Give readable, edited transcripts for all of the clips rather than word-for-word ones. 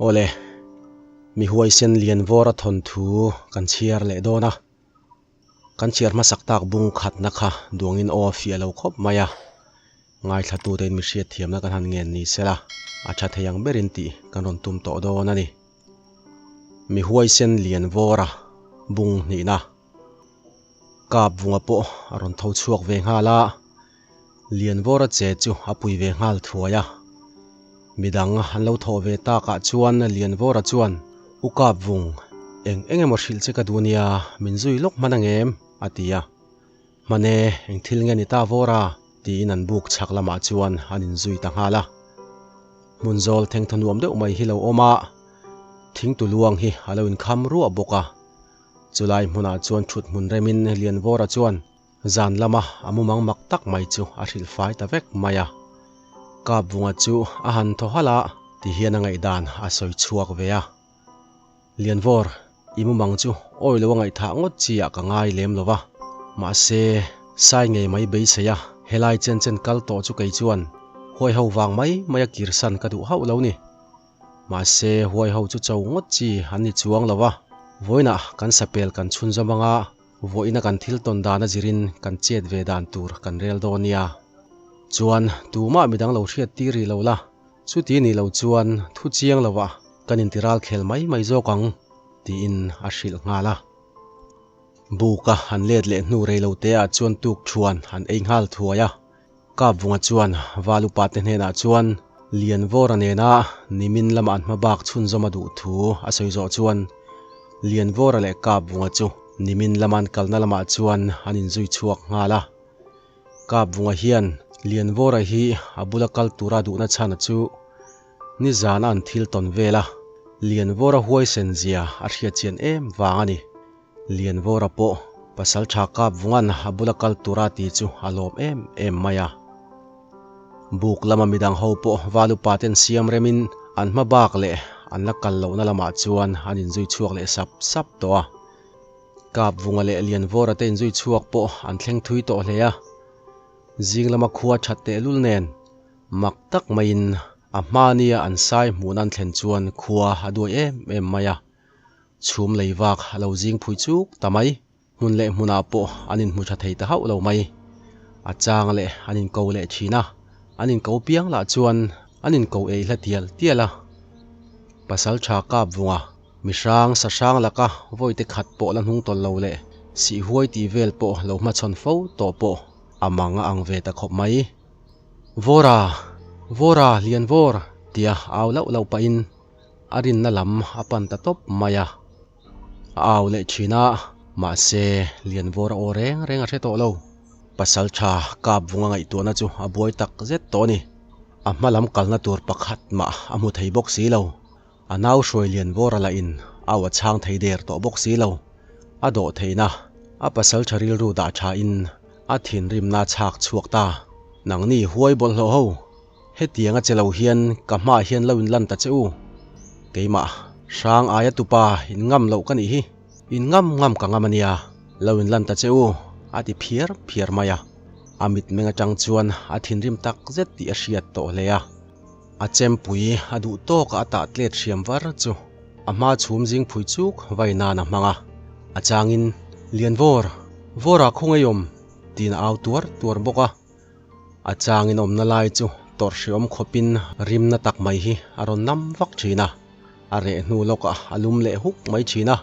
Awle, mi huaisen Lianvawra thawnthu kan chhiar leh dawn a, kan chhiar hmasak tak bung khatna kha duangin aw a fiah lo khawp mai a, ngaithlatute in mi hriatthiamna kan han ngen ni sela, a tha thei ang berin tih kan rawn tum tawh dawn a ni. Mi huaisen Lianvawra bung hnihna. Kap vunga pawh a rawn tho chhuak ve nghal a, Lianvawra che chu a pui ve nghal thuai a. Midang an lo thawh ve takah chuan Lianvawra chuan, U Kap vung, eng eng emaw hrilh che ka duh nia, min zui lawk hman ang em? a ti a. Hman e, eng thil nge ni ta Vawra? tiin an buk chhak lamah chuan an inzui ta nghal a. Hmun zawl thengthaw nuam deuh mai hi lo awm a, thingtu luang hi a lo inkham ruah bawk a. Chulai hmunah chuan thut hmun remin Lianvawra chuan zan lama a mumang mak tak mai chu a hrilh fai ta vek mai a. Kapvunga chu a han thaw halh a, tihian a ngaihdan a sawi chhuak ve a. Lianvawr, i mumang chu awi lo a ngaihthah ngawt chi ah ka ngai lem lo va. Mahse, sai ngei mai beisei a, helai chen chen kal tawh chu kei chuan huai ho vang mai mai a kirsan ka duh hauh lo ni. Mahse, huai ho chu cho ngawt chi an ni chuang lo va, vawiinah kan sapel kan chhun zawm anga vawiina kan thil tawn dan a zirin kan chet ve dan tur kan rel dawn nia. Chuan, tumah midang lo hriat tir rih lo la, chuti ni lo chuan thu chiang lovah kan intiral khel mai mai zawk ang, tiin a hrilh nghal a. Buka han let leh hnu rei lo te ah chuan tuk thuan an ei nghal thuai a. Kapvunga chuan Val upa te hnenah chuan Lianvawra nena nimin lama an hma bak chhunzawm a duh thu a sawi zawh chuan Lianvawra leh Kapvunga chu nimin lama an kalna lamah chuan an inzui chhuak nghal a. Kapvunga hian Lianvawra hi a bula kal tura duhna chhana chu nizana an thil tawn vel a, Lianvawra huaisen zia a hriatchian em vang a ni. Lianvawra pawh pasal tha kap vungan a bula kal tura ti chu a lawm em em mai a. Buk lama midang ho pawh val upa ten siam remin an hma bak leh an la kal lohna lamah chuan an inzui chhuak leh sap sap tawh a. Kap vunga leh Lianvawra te inzui chhuak pawh an thleng thui tawh hle a. Zing lama khua that tehlul nen mak tak maiin a hmania an sai hmuhna an thlen chuan khua a duai em em mai a. Chhum lei vak a lo zing phui chuk ta mai. Hmun leh hmunah pawh an inhmu tha thei ta hauh lo mai. A chang leh an inko leh thin a, an inko piang lah chuan an inko ei hla tial tial a. Pasal tha kap vunga mihrang sa hrang laka vawite khat pawh la hnung tawlh lo leh sih huai tih vel pawh lo hmachhawn fo tawh pawh a mang a ang ve ta khawp mai. Vawra! Vawra! Lianvawr! tia au lauh lauh pahin A rinna lam a pan ta tawp mai a, a au leh thin a, mahse Lianvawr a aw reng reng a hre tawh lo. Pasal tha kap vunga ngaihtuahna chu a buai tak zet tawh a ni. A hma lam kalna tur pakhat mah a hmu thei bawk si lo. A nau hruai Lianvawra lah in au a chhang thei der tawh bawk si lo. A dawh theihna a pasal tha rilru dah tha in a thinrimna a chhak chhuak ta. Nangni huai bawlhhlawh ho! Hetiang a che lo hian ka hmaah hian lo inlan ta che u. Keimah, hrang aia tupa in ngam loh ka nih hi. In ngam ngam ka ngam a nia, lo inlan ta che u, a ti phiar phiar mai a. A mitmeng atang chuan a thinrim tak zet tih a hriat tawh hle a. A chempui a duh tawkah a tah tlet hriam var chu a hma chhum zing phui chuk vai nan a hmang a. A changin, Lianvawr, Vawra khawngaihawm, tiin a au tuar tuar bawk a. A changin awmna lai chu tawrhhriawm khawpin rimna tak mai hi a rawn nam vak thin a, a reh hnu lawkah a lum leh huk mai thin a,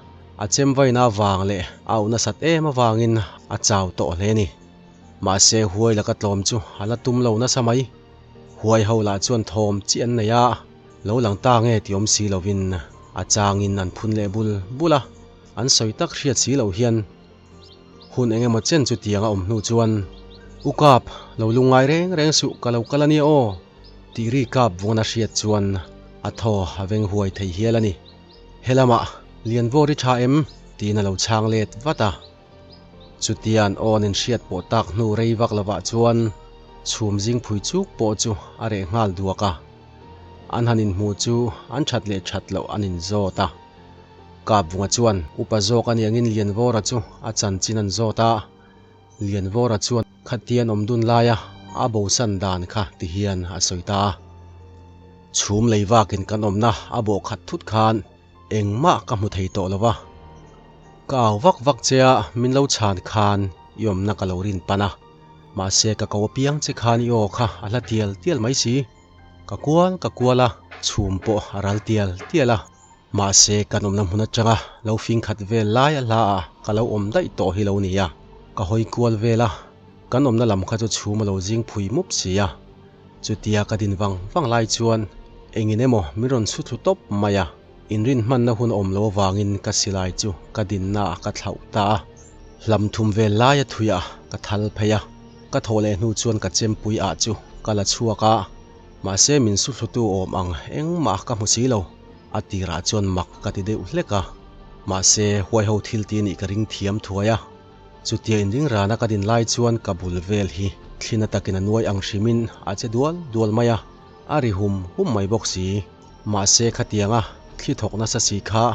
a chem vaina vang leh a auh nasat em avangin a chau tawh hle ni. Mahse huai laka tlawm chu a la tum lo nasa mai. Huai ho lah chuan thawm chi an nei a, lo lang ta nge ti awm si lovin a changin an phun leh bul bul a, an sawi tak hriat si loh hian Hun eng emaw chen chutiang a awm hnu chuan, U Kap, lo lungngai reng reng suh, ka lo kal a nia aw, tih ri Kap vawna hriat chuan a thaw a veng huai thei hial a ni. He lamah Lianvawr i tha em? tiin a lo chhang let vat a. Chutian awn inhriat pawh tak hnu rei vak lovah chuan chhum zing phui chuk pawh chu a reh nghal duak a. An han inhmu chu an that leh that loh an inzawt a. Kapvunga chuan upa zawk a niangin Lianvawra chu a chanchin an zawt a, Lianvawra chuan khatian awm dun laia a bosan dan kha ti hian a sawi ta a. Chhum lei vakin kan awmna a bawh khat thut khan engmah ka hmu thei tawh lo va. Ka au vak vak che a, min lo chhan khan i awmna ka lo rin pan a. Mahse ka ko apiang che khan i aw kha a hla tial tial mai si. Ka kual ka kual a, chhum pawh a ral tial tial a. Mahse kan awmna hmun atanga lo fing khat vel lai a hla ah ka lo awm daih tawh hi lo nia. Ka hawi kual vel a, kan awmna lam kha chu chhum a lo zing phui mup si a. Chutia ka din vang vang lai chuan engin emaw min rawn chhu thlu tawp mai a, inrin hmanna hun a awm lo avangin ka silai chu ka dinna ah ka thlauh ta a. Hlam thum vel laia thuiah ka thal phei a, ka thawh leh hnu chuan ka chempui ah chu ka la chhuak a, mahse min su thlutu awm ang engmah ka hmu si lo. A tirah chuan mak ka ti deuh hlek a, mahse huaiho thil ti nih ka ring thiam thuai a. Chutia inring rana ka din lai chuan ka bul vel hi thlina takin a nuai ang hrimin a che dual dual mai a, a ri hum hum mai bawk si. Mahse khatianga thli thawk nasa si kha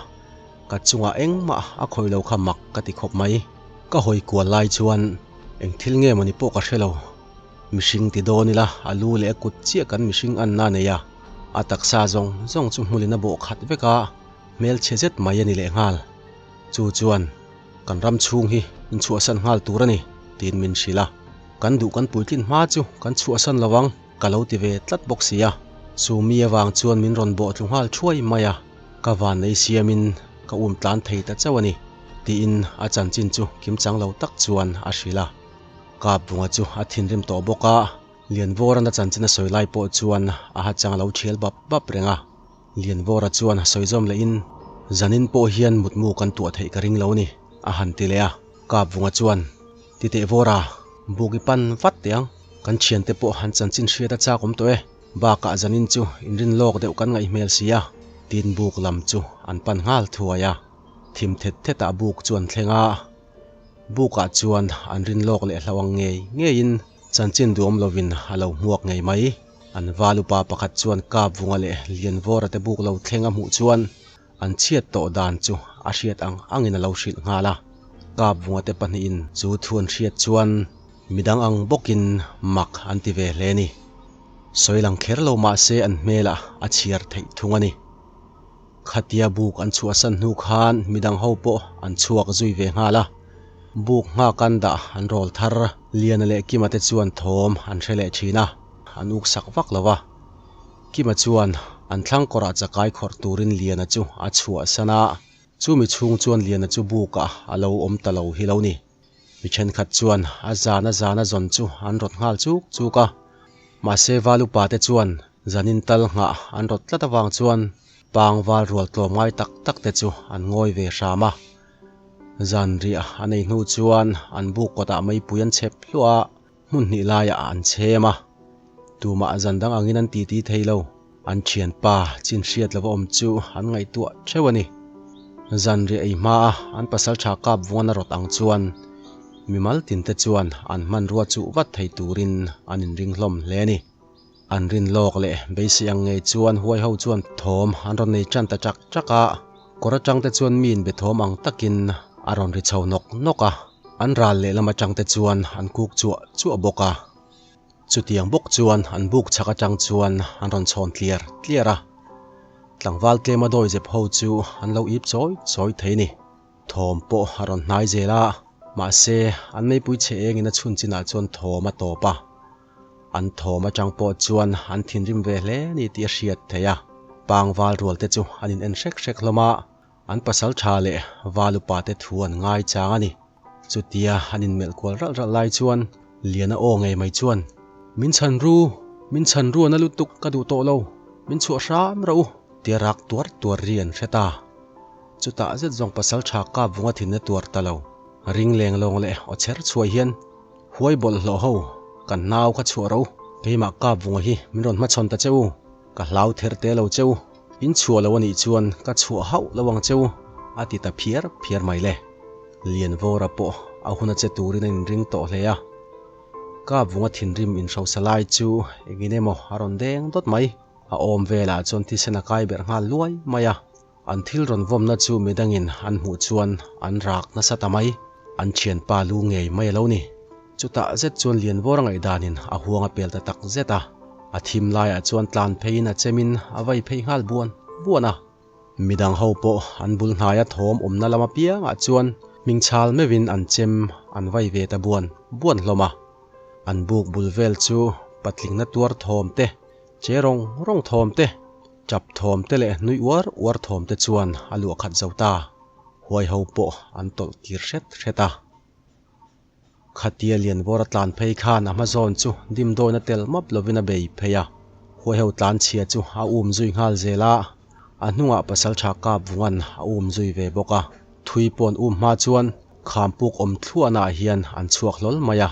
ka chungah engmah a khawih lo kha mak ka ti khawp mai. Ka hawi kual lai chuan eng thil nge mawni pawh ka hre lo. Mihring ti dawn ila a lu leh a kut chiah kan mihring anna a nei a, a taksa zawng zawng chu hmulin a bawh khat vek a, hmelchhe zet mai a ni lehnghal. Chu chuan. Kan ram chhung hi in chhuahsan nghal tur a ni, tiin min hrilh a. Kan duh kan puitlin hma chu kan chhuahsan lo ang, ka lo ti ve tlat bawk si a. Chu mi avang chuan min rawn bawh tlu nghal thuai mai a, ka vannei siamin ka um tlan thei ta chauh a ni, tiin a chanchin chu kimchang lo tak chuan a hrilh a. Kapvunga chu a thinrim tawh bawk a, Lianvawrana chanchin a sawi lai pawh chuan a hachang a lo thial bap bap reng a. Lianvawra chuan sawi zawm lehin, Zanin pawh hian mutmu kan tuah theih ka ring lo ni, a han ti leh a. Kapvunga chuan, Ti teh Vawra, buk i pan vat teh ang, kan thiante pawh han chanchin hriat a chak awm tawh e, bakah zanin chu inrin lawk deuh kan ngaih hmel si a, tiin buk lam chu an pan nghal thuai a. Thim thet thetah buk chu an thleng a, bukah chuan an rin lawk leh hlo ang ngei ngeiin chanchin duhawm lovin a lo hmuak ngei mai. An val upa pakhat chuan Kapvunga leh Lianvawra te buk lo thleng a hmuh chuan an chhiat tawh dan chu a hriat ang angin a lo hrilh nghal a. Kapvunga te pahnihin chu thu an hriat chuan midang ang bawkin mak an ti ve hle a ni. Sawi lang kher lo mahse an hmelah a chhiar theih thung a ni. Khatia buk an chhuahsan hnu khan midang ho pawh an chhuak zui ve nghal a. Buk nghak an dah an rawl thar Liana leh Kima te chuan thawm an hre leh thin a, an uk sak vak lo va. Kima chuan an thlang kawrah chakai khawrh turin Liana chu a chhuahsan a, chumi chhung chuan Liana chu bukah a lo awm ta lo hi lo ni. Mi thenkhat chuan a zan a zan a zawn chu an rawt nghal chuk chuk a, mahse Valupa te chuan zanin tal nghah an rawt tlat avang chuan pangval rual tlawm ngai tak tak te chu an ngawi ve hram a. Zan riah a nei hnu chuan an buk kawtah meipui an chhep hluah a, hmun hnih laiah an chhem a. Tumah zan dang angin an titi thei lo. An thianpa chin hriat lova awm chu an ngaihtuah theuh a ni. Zanriah ei hmaa an pasal tha kap vuan a rawt ang chuan mimal tinte chuan an hmanrua chuh vat thei turin an inring hlawm hle a ni. An rin lawk leh beisei ang ngei chuan huai ho chuan thawm an rawn nei tan ta chak chak a, kawr atangte chuan mi inbe thawm ang takin a rawn ri chho nawk nawk a, an ral lehlam atangte chuan an kuk chuah chuah bawk a. Chutiang bawk chuan an buk chhak atang chuan an rawn chhawn tliar tliar a, tlangval tlema dawi zep ho chu an lo ip chawi chawi thei ni. Thawm pawh a rawn hnai zel a, mahse an meipui chhe engin a chhun chinah chuan thawm a tawp a. An thawm atang pawh chuan an thinrim ve hle ni tih a hriat theih a, pangval rual te chu an in en hrek hrek hlawm a, an pasal tha leh val upa te thu an ngai chang a ni. Chutia an inmelh kual ralh ralh lai chuan Liana aw ngei mai chuan, Min chhan ru, min chhan ru ana lutuk ka duh tawh lo, min chhuah hram rawh u, tia rak tuar tuar ri an hre ta. Chutah zet zawng pasal tha kap vunga thinna tuar ta lo, ring leng lawng leh aw chher chhuai hian, Huai bawlhhlawh ho, kan nau kha chhuah rawh u, keimah kap vunga hi min rawn hmachhawn ta che u, ka hlau ther te lo che u, in chhuah lo a nih chuan ka chhuah hauh lo ang che u, a ti ta phiar phiar mai le. Lianvawra pawh a hun a che turin a inring tawh hle a, kap vunga thinrim inhrosa lai chu engin emaw a rawn deng dawt mai. A awm velah chuan thisen a kai berh nghal luai mai a, an thil rawn vawmna chu midangin an hmuh chuan an rak nasa ta mai. An thianpa lu ngei mai a lo ni. Chutah zet chuan Lianvawra ngaihdanin a huang a pel ta tak zet a. A thim laiah chuan tlan pheiin a chemin a vai phei nghal buan buan a. Midang ho pawh an bul hnaia thawm awmna lam apiangah chuan hming chhal meuhin an chem an vai ve ta buan buan hlawm a. An buk bul vel chu patlingna tuar thawm te, che rawng rawng thawm te, tap thawm te leh nui uar uar thawm te chuan a luah khat zo ta. Huai ho pawh an tawlh kir hret hret a. Khatia Lianvawr a tlan phei khan a hma zawn chu dimdawina tel map lovin a bei phei a. Huaiho tlan chhia chu a um zui nghal zel a, a hnungah pasaltha kap vungan a um zui ve bawk a. Thui pawn um hma chuan khampuk awm thluahnaah hian an chhuak hlawl mai a.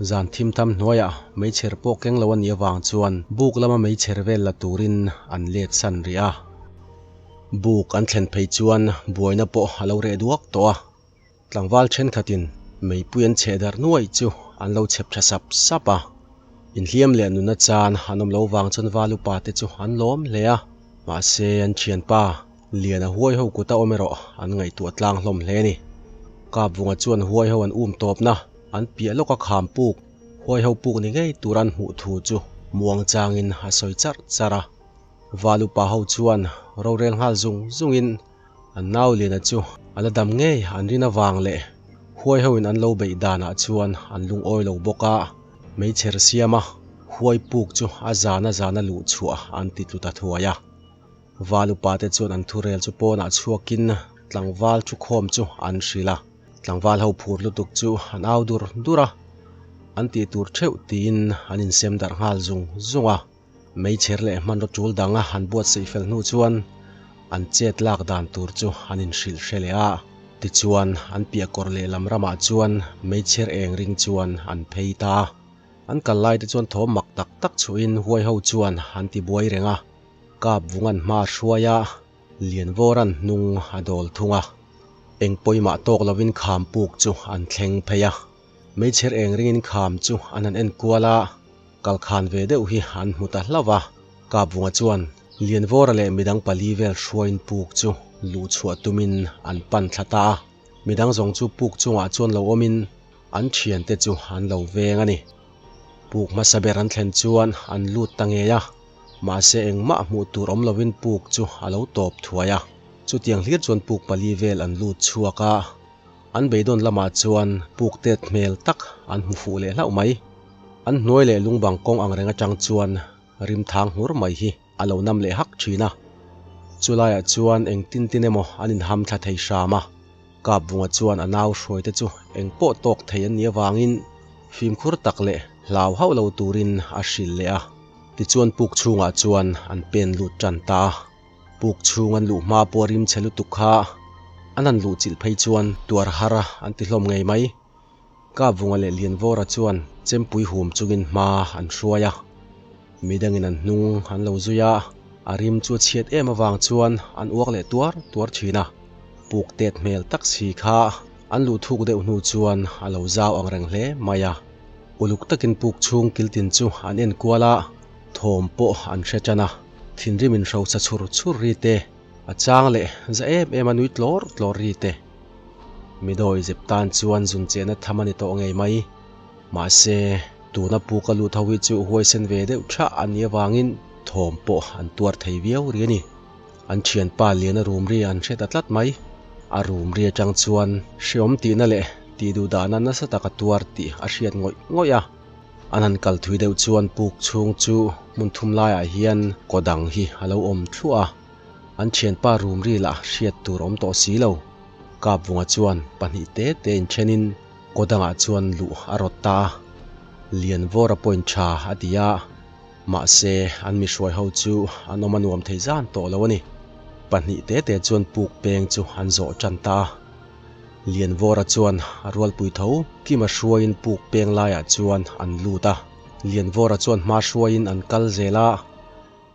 Zan thim tham hnuaiah meichher pawh keng lo a nih avang chuan buk lama meichher vel la turin an let san rih a. Buk an thlen phei chuan buaina pawh a lo reh duak tawh a. Tlangval thenkhatin meipui an cheh darh nuaih chu an lo chhep tha sap sap a. Inhliam leh nuna chan an awm lo vang chuan val upa te chu an lawm hle a, mahse an thianpa Liana huai ho kuta awm erawh an ngaihtuah tlang hlawm hle a ni. Kapvunga chuan huai ho an um tawpna an piah lawka kham puk, huai ho puk ni ngei tur an hmuh thu chu muang changin a sawi charh charh a. Val upa ho chuan rorel nghal zung zungin An nau Liana chu a la dam ngei an rin avang leh huai hoin an lo beih danah chuan an lungawi lo bawk a, meichher siama huai puk chu a zana zana luh chhuah an ti tlu ta thuai a. Val upa te chuan an thurel chu pawnah chhuakin tlangval thukhawm chu an hrilh a, tlangval ho phur lutuk chu an au dur dur a, an tih tur theuh tiin an insem darh nghal zung zung a. Meichher leh hmanraw tul dang a han buatsaih fel hnu chuan an chet lak dan tur chu an inhrilh hre leh a. Tichuan, an piah kawr lehlam ramah chuan meichher eng ring chuan an phei ta a. An kal lai te chuan thawm mak tak tak chhuahin huai ho chuan an ti buai reng a. Kap vung an hma a hruai a, Lianvawra'n hnung a dawl thung a. Eng pawimah tawk lovin kham puk chu an thleng phei a. Meichher eng ringin kham chu an han en kual a. Kalkhan ve deuh hi an hmu ta hlauh a, Kapvunga chuan Lianvawra leh midang pali vel hruaiin puk chu luh chhuah tumin an pan thla ta a, midang zawng chu puk chungah chuan lo awmin an thiante chu an lo veng a ni. Puk hmasa ber an thlen chuan an lut ta ngei a, mahse engmah hmuh tur awm lovin puk chu a lo tawp thuai a, chutiang hlir chuan puk pali vel an lut chhuak a. An beidawn lamah chuan puk tet hmel tak an hmu fuh leh hlauh mai. An hnuai leh lungbang kawng ang reng atang chuan rim thang nghur mai hi a lo nam leh hak thin a. Chulaiah chuan eng tin tin emaw an inham thla thei hram a. Kapvunga chuan a nau hruaite chu eng pawh tawk thei an nih avangin fimkhur tak leh hlau hauh lo turin a hrilh leh a. Tichuan puk chhungah chuan an pen lut tan ta a. Puk chhung an luh hma pawh rim chhe lutuk kha an han luh chilh phei chuan tuar har a an ti hlawm ngei mai. Kapvunga leh Lianvawra chuan chempui hum chungin hma an hruai a, midangin an hnung an lo zui a, a rim chu a chhiat em avang chuan an uak leh tuar tuar thin a. Puk tet hmel tak si kha an luh thuk deuh hnu chuan a lo zau ang reng hle mai a. Uluk takin puk chhung kiltin chu an en kual a, thawm pawh an hre tan a. Thinrim in hrosa chhur chhur ri te, a chang leh za em em a nui tlawr tlawr ri te. Midawi zep tan chuan zun chehna tham a ni tawh ngei mai. Mahse, tuna pu ka lut ho hi chu huaisen ve deuh thah a nih avangin thawm pawh an tuar thei viau ri a ni. An thianpa Liana rum ri an hre ta tlat mai. A rum ri atang chuan hreawm tihna leh tihduhdahna nasa tak a tuar tih a hriat ngawih ngawih a. An han kal thui deuh chuan puk chhung chu hmun thum laiah hian kaw dang hi a lo awm thluah a, an thianpa rum ri lah hriat tur awm tawh si lo. Kapvunga chuan pahnih te te inthenin kaw dangah chuan luh a rawt ta a, Lianvawra point tha a ti a, mahse an mihruai ho chu an awm a nuam thei zan tawh lo a ni. Pahnih te te chuan puk peng chu an zawh tan ta a. Lianvawra chuan a rualpui tho Kima hruaiin puk peng laiah chuan an lut a. Lianvawra chuan hma hruaiin an kal zel a,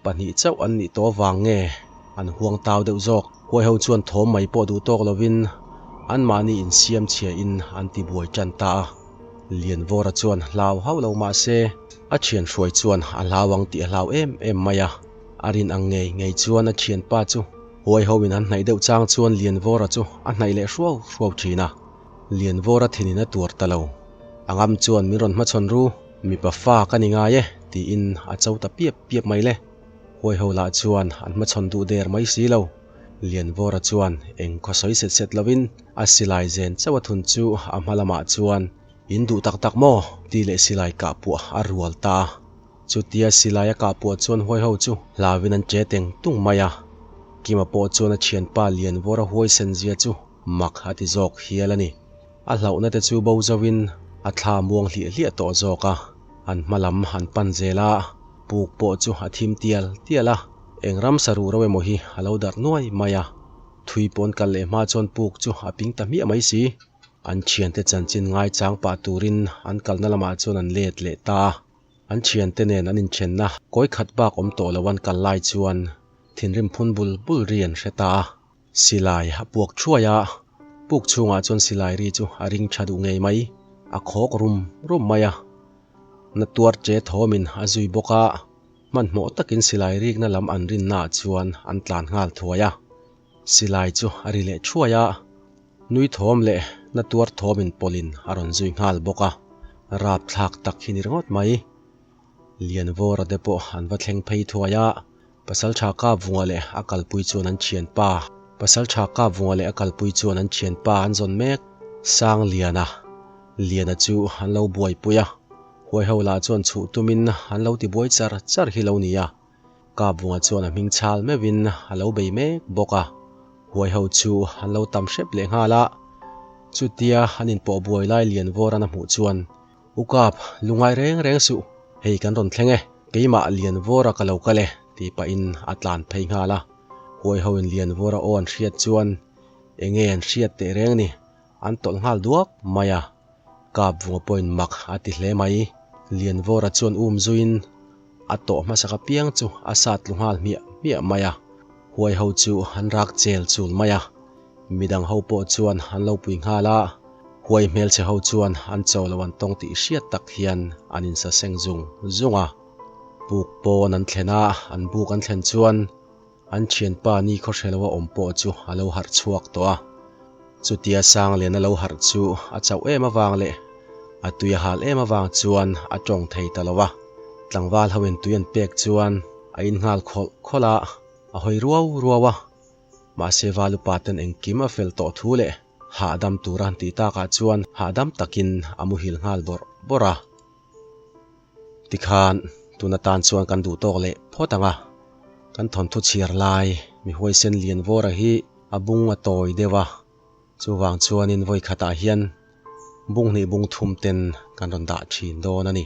pahnih chauh an nih tawh avang nge an huang tau deuh zawk. Huaiho chuan thawm mai pawh duh tawk lovin anmahni insiam chhiain an ti buai tan ta a. Lianvawra chuan hlau hauh lo mah se a thian hruai chuan a hlau ang tih a hlau em em mai a. A rin ang ngei ngei chuan a thianpa chu Huaihoin an hnaih deuh chang chuan Lianvawra chu a hnaih leh hruau hruau thin a. Lianvawra thinin a tuar ta lo. A ngam chuan min rawn hmachhawn ru, mipa fa ka ni ngai e, Tiin a cho ta piap piap mai le. Huai ho lah chuan an hmachhawn duh der mai si lo. Lianvawra chuan eng khaw sawi set set lovin a silai zen chauh a thun chu a hma lamah chuan In duh tak tak maw? tih leh silai kah puah a rual ta a. Chutia silai a kah puah chuan huai ho chu hlauin an che teng tung mai a. Kima pawh chuan a thianpa Lianvawra huaisen zia chu mak a ti zawk hial a ni. A hlauhna te chu bo zoin a thla muang hliah hliah tawh zawk a, an hma lam an pan zel a, puk pawh chu a thim tial tial a, eng ramsa ruh ro emaw hi a lo darh nuai mai a, thui pawn kal leh hma chuan puk chu a ping ta hmiah mai si. An thiante chanchin ngaichang pah turin an kalna lamah chuan an let leh ta a, an thiante nen an inthenna kawi khat bak awm tawh lo an kal lai chuan thinrim phun bul bul ri an hre ta a. Silai a puak thuai a, puk chhungah chuan silai ri chu a ring tha duh ngei mai, a khawk rum rum mai a. Na tuar che thawmin a zui bawk a, hmanhmawh takin silai rikna lam an rinnaah chuan an tlan nghal thuai a. Silai chu a ri leh thuai a, nui thawm leh na tuar thawmin pawlin a rawn zui nghal bawk a, rapthlak tak hi ni ringawt mai. Lianvawra te pawh an va thleng phei thuai a, Pasaltha Kapvunga leh a kalpui chuan an thianpa Pasaltha Kapvunga leh a kalpui chuan an thianpa an zawn mek Sangliana Liana chu an lo buaipui a, huaiho lah chuan chhuh tumin an lo tibuai char char hi lo ni a, Kapvunga chuan a hming chhal meuhin a lo bei mek bawk a, huaiho chu an lo tam hrep leh nghal a, chutia an inpawh buai lai Lianvawran a hmuh chuan U Kap, lungai reng reng suh, hei kan rawn thleng e, keimah Lianvawra ka lo kal e, tih pahin a tlan phei nghal a. Huaihoin Lianvawra aw an hriat chuan enge an hriat teh reng ni, an tawlh nghal duak mai a. Kap vunga pawhin mak a ti hle mai. Lianvawra chuan um zuiin a tawh hmasak apiang chu a sat tlu nghal hmiah hmiah mai a. Huaiho chu an rak chel chul mai a. Midang ho pawh chuan an lo pui nghal a, huai hmelchhe ho chuan an cho lo an tawng tih hriat tak hian an insaseng zung zung a. Puk pawn an thlen a, an buk an thlen chuan an thianpa ni khaw hre lo a awm pawh chu a lo harh chhuak tawh a. Chutia Sangliana lo harh chu a chauh em avang leh a tui a hal em avang chuan a tawng thei ta lo a. Tlangval ho in tui an pek chuan a in nghal khawlh khawlh a, a hawi ruau ruau a. Mahse Valupa ten engkim a fel tawh thu leh hahdam tura han tih takah chuan hahdam takin a muhil nghal bawrh bawrh a. Tikhan tun atan chuan kan duh tawk leh phawt ang a, kan thawnthu chhiar lai mi huaisen Lianvawra hi a bung a tawi deuh a, chuvang chuanin vawi khatah hian bung hnih bung thum ten kan rawn dah thin dawn a ni.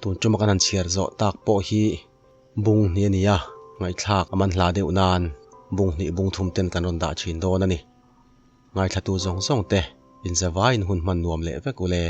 Tun tuma kan han chhiar zawh tak pawh hi Bung hnih a ni a, ngaihthlak a man hla deuh nan bung hnih bung thum ten kan rawn dah thin dawn a ni. Ngaithlatu zawng zawng te inzavaiin hun hman nuam leh vek ule.